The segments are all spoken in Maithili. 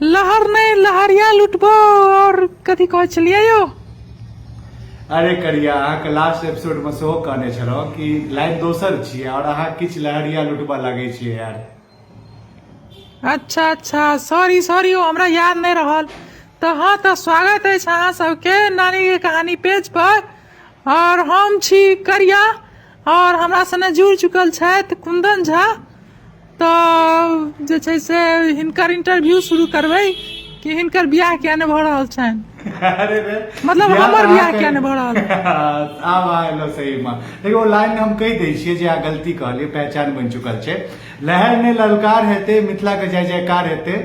लहर नहि लहरिया लुटबो आओर कथी कहै छलियै यौ? अरे करिया, अहाँके लास्ट एपिसोड मे सेहो कहने छलहुँ कि लाइन दोसर छियै और अहाँ किछु लहरिया लुटबा लागै छियै यार। अच्छा अच्छा, सॉरी सॉरी, ओ हमरा याद नहि रहल। तऽ हँ, तऽ स्वागत अछि अहाँ सबके नानी के कहानी पेज पर और हम छी करिया और हमरा सने जुड़ चुकल छथि कुंदन झा। तऽ जे छै से हिनकर इंटरव्यू शुरू करबै कि हिनकर बियाह किया नहि भऽ रहल छनि। अरे रे, मतलब बियाह हमर तऽ बियाह अहाँके किया नहि भऽ रहल। आब अहाँ एलहुँ सहीमे, लेकिन ओ लाइन हम कहि दै छियै जे अहाँ गलती कहलियै, पहचान बनि चुकल छै। लहर नहि ललकार हेतै, मिथिलाके जय जयकार हेतै।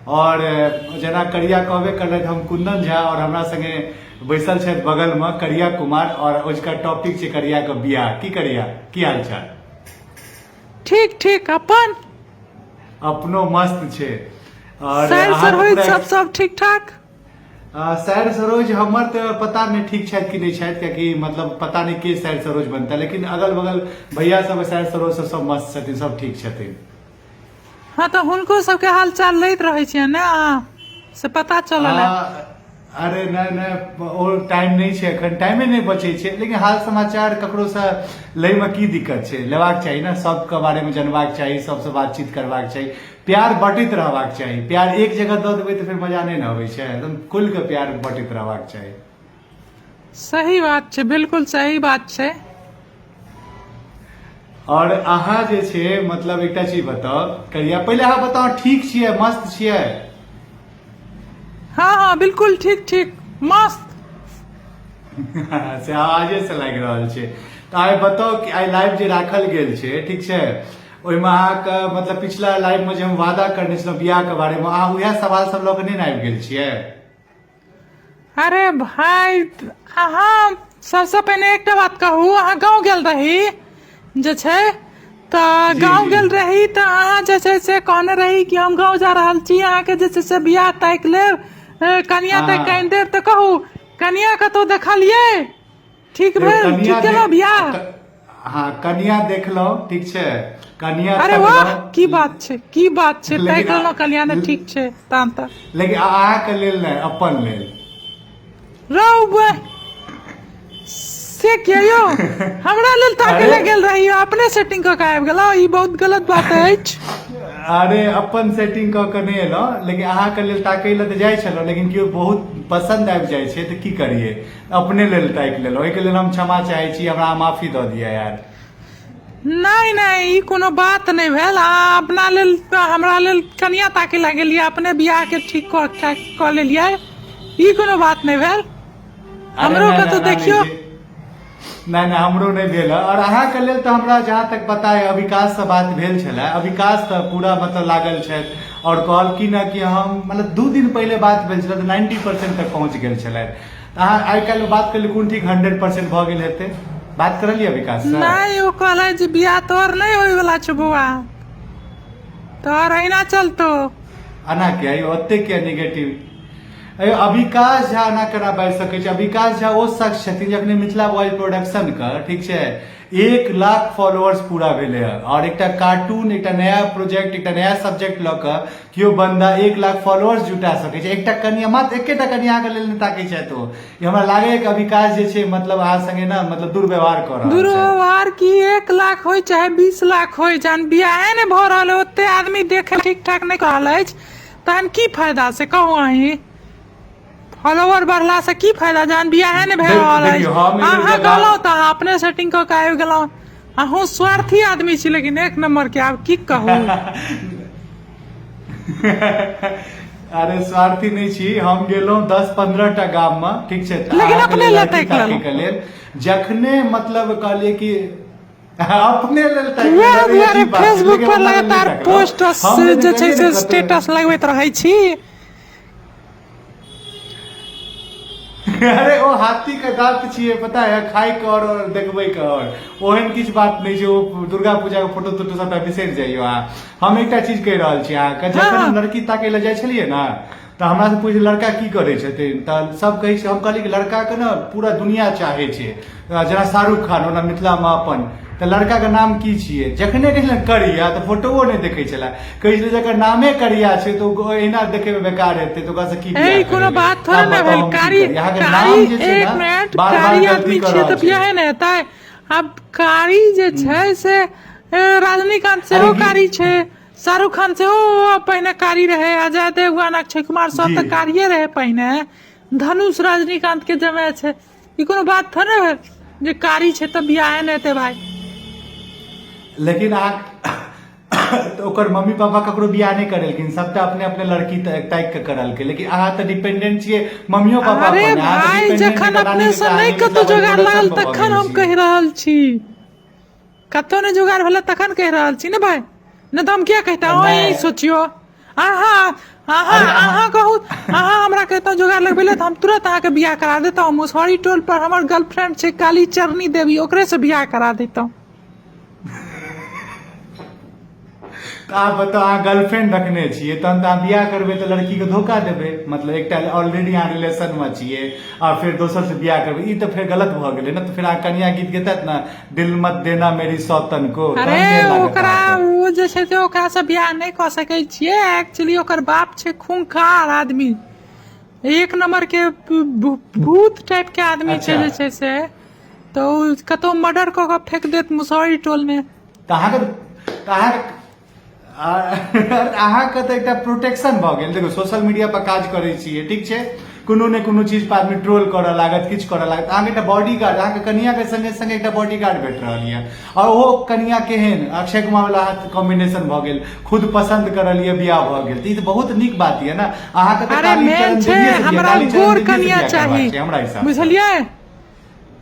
और जेना करिया कहबे करलथि, हम कुंदन झा और हमरा संगे बैसल छथि बगलमे करिया कुमार और ओजका टॉपिक छै करियाके बियाह। की करिया, की हाल चाल? ठीक ठीक, अपन अपनो मस्त छै। और सैर अहाँ तऽ सरोज पूरा सब सब ठीक ठाक? सैर सरोज हमर तऽ पता नहि ठीक छथि कि नहि छथि, कियाकि मतलब पता नहि के सैर सरोज बनता, लेकिन अगल बगल भैया सब सैर सरोज सब सब मस्त छथिन, सब ठीक छथिन। हँ, तऽ हुनको सबके हाल चाल लैत रहै छियै ने अहाँ, से पता चलल है। अरे नहि नहि, ओ टाइम नहि छै, एखन टाइमे नहि बचै छै, लेकिन हाल समाचार ककरोसँ लैमे की दिक्कत छै? लेबाक चाही ने, सबके बारेमे जनबाक चाही, सबसँ बातचीत करबाक चाही, प्यार बँटैत रहबाक चाही। प्यार एक जगह दऽ देबै तऽ फेर मजा नहि ने अबै छै, एकदम खुलि कऽ प्यार बँटैत रहबाक चाही। सही बात छै, बिल्कुल सही बात छै। और अहाँ जे छै मतलब एकटा चीज बताउ करिया, पहिले अहाँ बताउ, ठीक छियै, मस्त छियै? हँ हँ, बिल्कुल ठीक ठीक, मस्त। से आवाजे से लागि रहल छै। तऽ आइ बताउ कि आइ लाइव जे राखल गेल छै, ठीक छै, ओहिमे अहाँके मतलब पिछला लाइव मे जे हम वादा करने छलहुँ बियाह के बारे मे, अहाँ उएह सवाल सब लऽ कऽ नहि ने आबि गेल छियै? अरे भाय, अहाँ सबसँ पहिने एकटा बात कहू, अहाँ गाँव गेल रही जे छै तऽ जी गाँव जी गेल रही तऽ अहाँ जे छै से कहने रही कि हम गाँव जा रहल छी, अहाँके जे छै से बियाह ताकि लेब, कनिया हँ ताकि कऽ आनि हँ देब। तऽ कहू, कनिया कतहु देखलियै? ठीक देखियौ भेल? ठीक कनिया केलहुँ देख बियाह? हँ, कनिया देखलहुँ, ठीक छै, कनिया अरे वाह, की तकलहुँ, बात छै, की बात छै! लेकिन ताकि लेलहुँ कनिया ने, ठीक छै तहन तऽ। लेकिन अहाँके लेल नहि, अपन लेल। रौ बे, से किया यौ? हमरा लेल ताके अरे लए गेल रही, अपने सेटिंग कऽ के आबि गेलहुँ? ई बहुत गलत बात अछि। अरे अपन सेटिंग कऽ के नहि एलहुँ, लेकिन अहाँके लेल ताकै लए तऽ जाइ छलहुँ, लेकिन केओ बहुत पसन्द आबि जाइ छै तऽ की करियै, अपने लेल ताकि लेलहुँ। ओहिके लेल हम क्षमा चाहै छी, हमरा माफी दऽ दिअ यार। नहि नहि, ई कोनो बात नहि भेल। अहाँ अपना लेल, हमरा लेल कनिया ताके लए गेलियै, अपने बियाह के ठीक कऽ कऽ लेलियै, ई कोनो बात नहि भेल। अरे हमरो नहि नहि, कतहु एना नहि देखियौ। छै, नहि नहि, हमरो नहि भेल। और अहाँके लेल तऽ हमरा जहाँ तक पता है अविकाससँ बात भेल छलै, अविकास तऽ पूरा मतलब लागल छथि और कहलखिन हँ कि हम मतलब 2 दिन पहिले बात भेल छलै तऽ 90% तक पहुँच गेल छलथि। तऽ अहाँ आइ काल्हि बात करलियै, कोन ठीक 100% भऽ गेल हेतै? बात करलियै अविकाससँ? नहि, ओ कहलै जे बियाह तोहर नहि होय वला छौ बौआ, तोहर अहिना चलतो। एना किया यौ? ओते किया निगेटिव? अयो अविकास झा एना केना बाजि सकै छै? अविकास झा ओ शख्स छथिन जे अपने मिथिला बॉय प्रोडक्शन के, ठीक छै, 1 लाख फॉलोअर्स पूरा भेलै हँ और एकटा कार्टून, एकटा नया प्रोजेक्ट, एकटा नया सब्जेक्ट लऽ कऽ केओ बंदा 1 लाख फॉलोअर्स जुटा सकै छै, एकटा कनिया, मात्र एकेटा कनिया के लेल नहि ताकै छथि ओ। ई हमरा लागैए कि अविकास जे छै मतलब अहाँ संगे ने मतलब दुर्व्यवहार कऽ रहल छथि। दुर्व्यवहार की? 1 लाख होय चाहे 20 लाख होय, जहन बियाहे नहि भऽ रहल है, ओते आदमी देखे ठीक ठाक नहि कऽ रहल अछि, तहन की फायदा, से कहू अहीं। फॉलोवर बढ़ला से की फायदा जहन बियाहे नहि भए रहल अछि? देखियौ, हम एहि बेर अहाँ जे कहलहुँ गाम तऽ अहाँ अपने सेटिंग कऽ के आबि गेलहुँ। अहूँ स्वार्थी आदमी छी, लेकिन एक नंबर के, आब की कहू। अरे स्वार्थी नहि छी हम। गेलहुँ 10-15 टा गाममे, ठीक छै, तऽ लेकिन अहाँके अपने लेल लए लड़की ताकि ताकै लेलहुँ। के लेल। जखने मतलब कहलियै कि अपने लेल ताकि वएह लेलहुँ, ई दुआरे अजीब बात छै, फेसबुक लेकिन पर अपना लेल नहि लगातार ताकलहुँ। पोस्ट हम जेना जे छै कहलियै ने से कतहु स्टेटस लगबैत रहै छी। अरे ओ हाथी के दांत छियै, पता है, खाय के और देखबै के और ओहन किछु बात नहि छै। ओ दुर्गा पूजा के फोटो तोटो सबटा बिसरि जाइयो अहाँ। हम एकटा चीज कहि रहल छी अहाँके, हँ जखन हम हँ लड़की ताकै लए जाइ छलियै ने तऽ हमरा से पूछ लड़का की करै छथिन, तऽ सब कहै छै, हम कहलियै कि लड़का के ने पूरा दुनिया चाहै छै, जेना शाहरुख खान ओना मिथिलामे अपन तऽ लड़का के नाम की छियै? जखने कहै छलै करिया तऽ फोटोओ नहि देखै छलै, कहै छलै जकर नामे करिया छै तऽ ओ एहिना देखै मे बेकार हेतै तऽ ओकरा से की ए बियाह कोनो करेबै। बात थोड़े आब ने बताउ भेल। हम की कारी करी? अहाँके कारी, नाम जे छै एक ने मिनट, बार बार कारी गलती आदमी कऽ छियै रहल तऽ छै। बियाहे ने हेतै? आब कारी जे छै से रजनीकान्त अरे सेहो की कारी छै, शाहरुख खान सेहो पहिने कारी रहै, अजय देवगन, अक्षय कुमार सब जी तऽ कारिये रहै पहिने। धनुष रजनीकान्त के जमाय छै। ई कोनो बात थोड़े भेल जे कारी छै तऽ बियाहे नहि हेतै भाय। लेकिन अहाँ तऽ ओकर मम्मी पापा ककरो बियाह नहि करेलखिन, सबटा अपने अपने लड़की ताकि कऽ करलकै, लेकिन अहाँ तऽ डिपेंडेंट छियै मम्मियो पापा अरे पर ने, अहाँ तऽ भाय, डिपेंडेंट जखन एकटा नानी अपने के से नहि कहानी कतौ मिथिला वाली जोगाड़ प्रोडक्शन लागल पर भऽ तखन गेल हम छियै। कहि रहल छी। कतौ नहि जोगाड़ भेलै तखन कहि रहल छी ने भाय, नहि तऽ हम किया कहिता? नहि अहीं सोचियौ, अहाँ अहाँ अरे अहाँ अहाँ कहू, अहाँ हमरा कहितहुँ जोगाड़ लगबै लए तऽ हम तुरंत अहाँके बियाह करा देतहुँ। मुसहरी टोल पर हमर गर्लफ्रेंड छै काली चरनी देवी, ओकरे से बियाह करा देतहुँ। तऽ आब बताउ, अहाँ गर्लफ्रेंड रखने छियै तहन तऽ अहाँ बियाह करबै तऽ लड़कीके धोखा देबै, मतलब एकटा ऑलरेडी अहाँ रिलेशनमे छियै आ फेर दोसरसँ बियाह करबै, ई तऽ फेर गलत भऽ गेलै ने। तऽ फेर अहाँ कनिया गीत गेतैत ने, दिल मत देना मेरी सौतन को, अरे तहन केहन लागत ओकरा अहाँके? ओ जे छै से ओकरासँ बियाह नहि कऽ सकै छियै। एक्चुअली ओकर बाप छै खूंखार आदमी, एक नंबर के भूत टाइप के आदमी छै। अच्छा जे छै से तऽ ओ कतहु मर्डर कऽ कऽ फेंक देत मुसहरी टोल मे। तऽ अहाँके तऽ एकटा प्रोटेक्शन भऽ गेल। देखियौ, सोशल मीडिया पर काज करै छियै, ठीक छै, कोनो ने कोनो चीज पर आदमी ट्रोल करऽ लागत, किछु करऽ लागत, अहाँके एकटा बॉडी गार्ड, अहाँके कनियाके संगे संगे एकटा बॉडी गार्ड भेट रहल यऽ। आओर ओहो कनिया केहन, अक्षय कुमार वाला अहाँके कॉम्बिनेशन भऽ गेल, खुद पसन्द करल यऽ, बियाह भऽ गेल, तऽ ई तऽ बहुत नीक बात यऽ ने। अहाँके तऽ अरे काली मेन चरण छै देवीए से बियाह हमरा काली चरण गोर देवीए से कनिया बियाह चाही, करबाक छै हमरा हिसाबसँ। बुझलियै?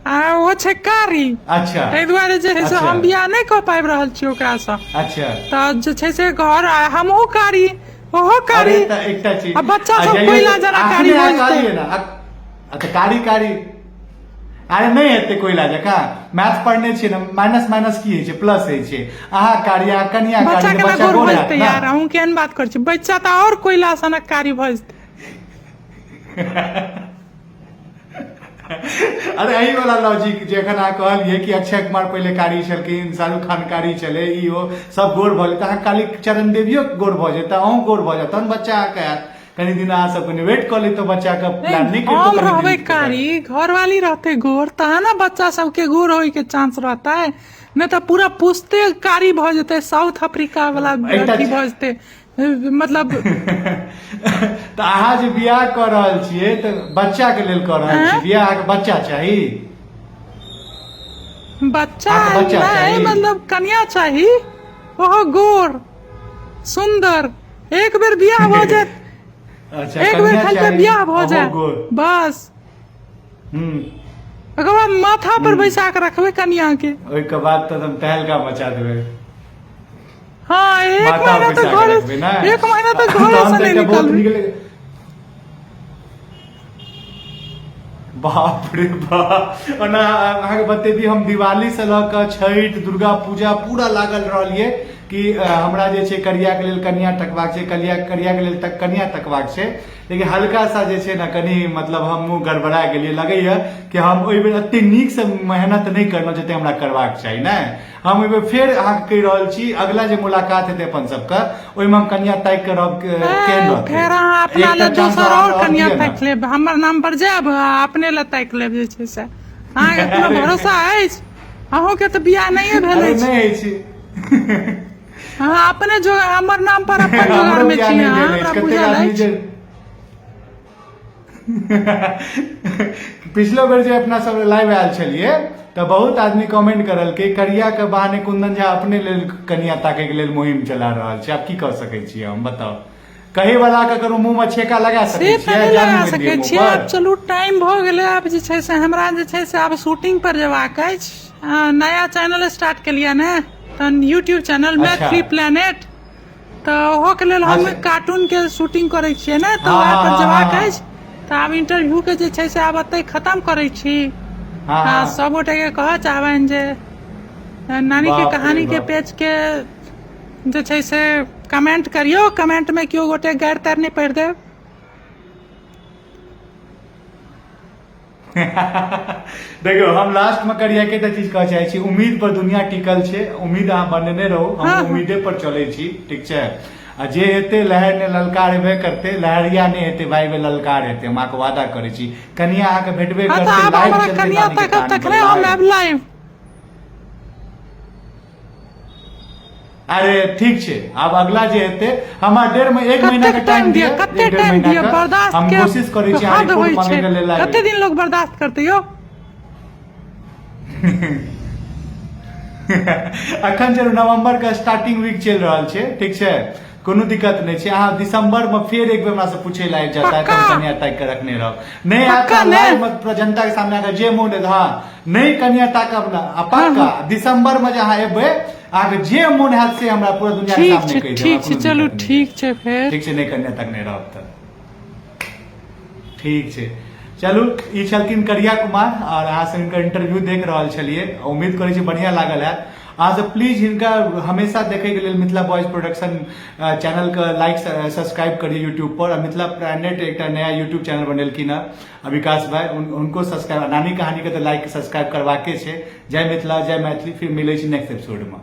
आ ओ छै कारी, अच्छा ताहि दुआरे जे है से अच्छा हम बियाह नहि कऽ पाबि रहल छी ओकरासँ। अच्छा तऽ जे छै से घर आ हमहूँ कारी, ओहो अरे कारी, तऽ एकटा चीज आ बच्चा आ सब जइयो कोयला तऽ जेना कारी अखने भऽ अहाँ जेतै। कहलियै ने अच्छा कारी कारी, अरे नहि हेतै कोयला जकाँ। मैथ पढ़ने छियै ने? माइनस माइनस की होइ छै? प्लस होइ छै। अहाँ कारी, अहाँ कनिया बच्चा कारी, तऽ केना बच्चा गोर गोर भऽ हैत जेतै ने। यार? अहूँ केहन बात करै छी? बच्चा तऽ आओर कोयला सनक कारी भऽ जेतै। अरे एहि वाला लॉजिक जे एखन अहाँ कहलियै कि अक्षय कुमार पहिले कारी छलखिन, शाहरुख खान कारी छलै, ई ओ सब गोर भऽ गेल, तऽ अहाँ काली चरण देवियो गोर भऽ जेतै, अहूँ गोर भऽ जायत, तहन बच्चा अहाँके आयत। कनि दिन अहाँ सब कनि वेट कऽ लैतहुँ, बच्चाके नहि, प्लान नहि करितहुँ हम कनि रहबै दिन तक। कारी, घरवाली रहतै गोर, तहन ने बच्चा सबके गोर होय के चांस रहतै। नहि तऽ पूरा पुस्ते कारी भऽ जेतै, साउथ अफ्रीका वाला एकटा अथी भऽ जेतै मतलब। तऽ अहाँ जे बियाह कऽ रहल छियै तऽ बच्चाके लेल कऽ रहल आँय छियै बियाह? अहाँके बच्चा चाही? बच्चा अहाँके बच्चा नहि, चाही? मतलब कनिया चाही, ओहो गोर सुन्दर। एक बेर बियाह भऽ जायत, अच्छा एक बेर कनिया खाली तऽ चाही बियाह भऽ ओहो जाय गोर, बस, हूँ ओकर बाद माथा पर हूँ बैसा कऽ रखबै कनिया के। ओहिके बाद तऽ हम तहलका मचा देबै। हँ, एक माथा महीना तऽ बैसा के घरे रखबै ने, एक महीना तऽ घरे तहन से तऽ नहि एकटा बहुत निकलबै। नीक। बाप रे बाप! ओना अहाँके बतेबी, हम दिवाली से लऽ कऽ छठि, दुर्गा पूजा पूरा लागल रहलियै कि हमरा जे छै करियाके लेल कनिया तकबाक छै, कलिया करियाके लेल तक कनिया तकबाक छै, लेकिन हल्का सा जे छै ने कनि मतलब हमहूँ गड़बड़ा गेलियै। लगैया कि हम ओहि बेर एते नीकसँ मेहनत नहि करलहुँ जते हमरा करबाक चाही। नहि, हम ओहि बेर फेर अहाँके कहि रहल छी, अगला जे मुलाकात हेतै अपन सबके, ओहिमे हम कनिया ताकि कऽ रहब। केहन रहतै? फेर अहाँ अपना एकटा लए चांस दोसर अहाँ आओर हमरा आओर कनिया दिअ ने। ताकि लेब, हमर नाम पर जायब आ अपने लए ताकि लेब। जे छै से अहाँके कोनो अरे भरोसा अछि? अहूँके तऽ बियाह नहिये भेल अरे अछि। नहि अछि। अहाँ अपने जो हमर नाम पर अपन हमरो जोगाड़ मे बियाह छी नहि अहाँ, भेल अछि। हमरा कतेक बुझल आदमी अछि। जे पिछलो बेर जे अपना सब लाइव आयल छलियै तऽ बहुत आदमी कमेंट करलकै, करिया के बहाने कुंदन झा अपने लेल कनिया ताके के लेल मुहिम चला रहल छै। आब की कऽ सकै छियै हम, बताउ? कहे वाला के करू मुंह में छेका लगा से सकै तऽ छियै? नहि जान लगा बनि सकै दियै मुंह छियै। पर। आब चलू, टाइम भऽ गेलै। आब जे छै से हमरा जे छै से आब शूटिंग पर जेबाक अछि। नया चैनल स्टार्ट केलियै ने तहन यूट्यूब चैनल मैथिली प्लेनेट, तऽ ओहोके लेल हम अच्छा कार्टूनके शूटिंग करै छियै ने, तऽ हँ वएह हँ पर हँ जेबाक हँ अछि। तऽ आब इंटरव्यूके जे छै से आब एतहि खतम करै छी। हँ आ हँ सब गोटेके कहऽ चाहबनि जे नानीके बाप रे कहानीके बाप! पेजके जे छै से कमेंट करियौ। कमेंटमे केओ गोटे गारि तारि नहि पढ़ि देब। देखियौ, हम लास्ट में करिया के एकटा चीज कहऽ चाहै छी, उम्मीद पर दुनिया टिकल छै। उम्मीद अहाँ बनेने रहू, हम उम्मीदे पर चलै छी, ठीक छै? आ जे हेतै, लहर ने ललकार हेबे करतै। लहरिया नहि हेतै भाई, बे ललकार हेतै। हम अहाँके वादा करै छी, कनिया अहाँके भेटबे हँ, तऽ करतै। आब लाइव हमरा चलतै कनिया नानी के ताकब कहानी पर तखने हम लाइव। आयब लाइव। अरे ठीक छै, आब अगला जे हेतै, हमरा डेढ़ महीना, एक महीना कतेक के टाइम टाइम दिअ, दिअ, कते एक डेढ़ टाइम महीना दिअ? के। बर्दाश्त हम के कोशिश करै छी अहाँ हद रिपोर्ट होइ छै। मांगे के लेल कते आबि। दिन लोग बर्दाश्त करतै यौ? अखन चलू, नवंबर के स्टार्टिंग वीक चलि रहल छै, ठीक छै? कोनो दिक्कत नहि छै। अहाँ दिसंबर में फेर एक बेर हमरा से पूछे लायक जाता है, तऽ पक्का। हम कनिया ताकि के रखने रहब। नहि आयत पक्का तऽ ने? लाइव में पूरा जनता के सामने अगर जे मोन हैत। हँ, नहि कनिया ताकब ना आ पक्का दिसंबर में जे अहाँ एबै, अहाँके जे मोन हैत से हमरा पूरा दुनिया के ठीक सामने छै। कहि देब, हमरा ठीक छै। कोनो चलू, दिक्कत नहि ठीक है। छै फेर। ठीक छै, नहि कनिया तक नहि रहब तऽ ठीक छै। चलू, ई छलखिन करिया कुमार और अहाँ सब हिनकर इंटरव्यू देख रहल छलियै। उम्मीद करै छी बढ़िया लागल हैत अहाँ सब। प्लीज हिनका हमेशा देखैके लेल मिथिला बॉयज प्रोडक्शन चैनल के लाइक सब्सक्राइब करिए यूट्यूब पर। आ मिथिला प्लैनेट एकटा नया यूट्यूब चैनल बनेलखिन हँ विकास भाई, उनको सब्सक्राइब। नानी कहानी के तऽ लाइक सब्सक्राइब करबाके छै। जय मिथिला, जय मैथिली। फिर मिलै छी नेक्स्ट एपिसोड में।